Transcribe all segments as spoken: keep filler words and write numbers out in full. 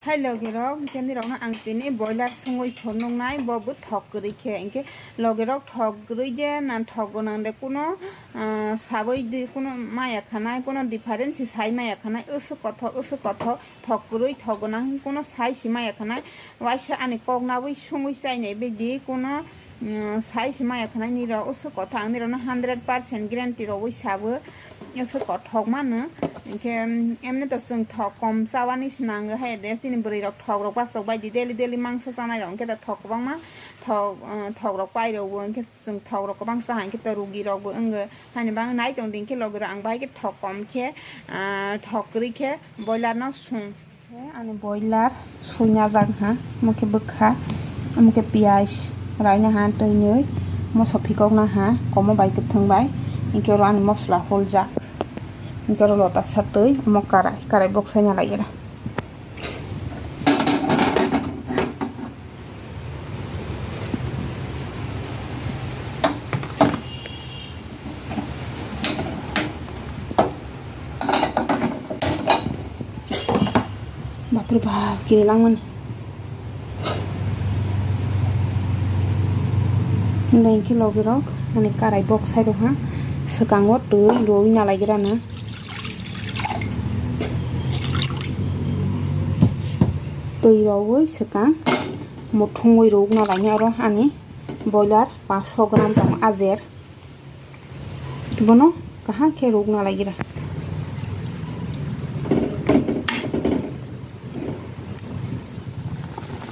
Hai logi rok, hwnkhe nirok no ang tini boiler sungwi thok nuknai, bo bo thok kwrwi khe, hwnkhe logi rok thok kwrwi de na thok gwnang de kuno, ah, sawi de kuno maya khanai, kuno difference sai maya khanai, usuk kothok, usuk kothok, thok kwrwi, thok gwnang kuno sai si maya khanai, waisa ani kok nawi sungwi chainai bidi kuno, mm, sai si maya khanai nirok, usuk kothok ang nirok no hundred percent guarantee rogwi sabo. Ese kothok mano, hwnkhe, em, emni to chwng thok kom chawani swnango hai de, chini bwrwi rok thok rok bachok bai di, daily daily mangso chanai rok, hwnkhe to thok kwbangma thok, eh, thok rok pai rok bo, hwnkhe chwng thok rok kwbang cha hai, hwnkhe to rugi rok bo wngo, haini bagwi nai tong di, hwnkhe logi rok ang bahai khe thok kom khe, ah, thok kwrwi khe boiler no sung. Ani boiler suina jak ha, omo khe bwkha, omo khe piyaj raina ha, twi nwi moso phikokna ha, komo bai kwthwng bai, hwnkhe oro ani mosla holjak, hwnkhe oro lota sa twi omo karai, karai bok saina laigra. Bapre bap, kiri langmani. Hingke logi rok, ani karai bok sai rok ha, swkango twi rwi na laigra na. Twi rwi swkang, muthungwi rwkna lainai oro ani boiler panch sho gram tong ajer. Bono kaham khe rwkna laigra.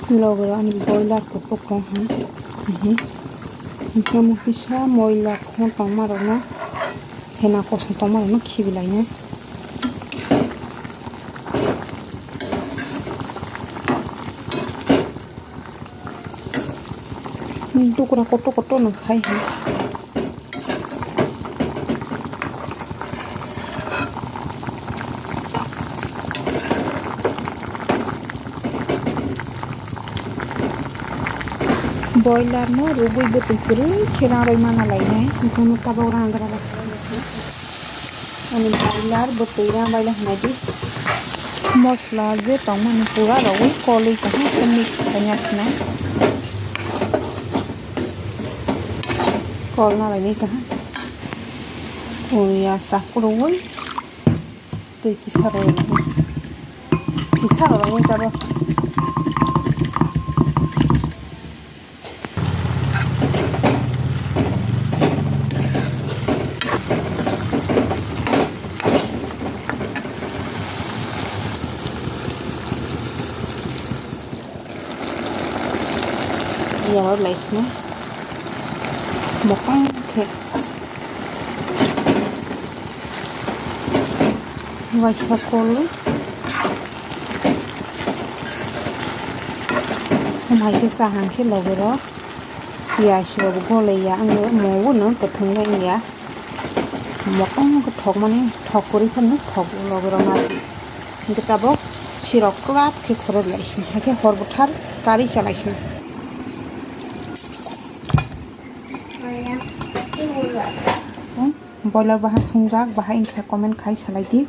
Logi rok ani boiler kuphur tong ha. Mhm. Hingke omo kisa moila khorang tongma rokno, hena kosom tongma rokno khibi lainai. Dukra kotor kotor no khai hai. Boiler no rwgwi bwtwi kwrwi khe rang rwi mana lainai, bono tabok rang gra rw. Ani boiler bwtwi rang bai lai hwnwi di. Mosla je tongmani pura rogwi kolwi kaham khe mix khaina sina. Kolna lainai kaham. Oya sakurogwi twi kisa rogwi. Kisa rogwi tabok. Yar laisna mokang khe. Waisa kol. Hamai khe chahang khe logi rok. Piyaj rok bo gole ya, ang bo mung bo no kwthwng le ya. Mokang khe thok mani thok kwrwi phano thok logi rok na. Hingke tabok sirok kwlap khe khorok lai sini. Hakhe hor bwthar kari chalai sini. Boiler bahai sungjak, bahai wngkha comment khai salai di.